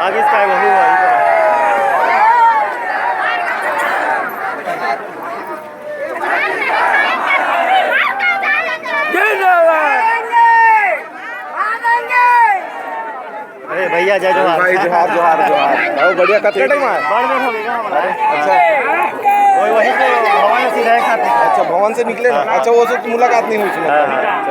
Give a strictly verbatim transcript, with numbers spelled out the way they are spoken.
आगे इसका है, वही हुआ, इधर। अरे भैया, जय जोहार। भाई, जोहार, जोहार, जोहार। बहुत बढ़िया, कतका टाइम आए? बाढ़ में हो गया हमारा। अच्छा। वही, वही से भवन से सीधा एक साथ निकला। अच्छा, भवन से निकले ना? हाँ। अच्छा, वो सब मुलाकात नहीं हुई थी, मतलब। हाँ, हाँ।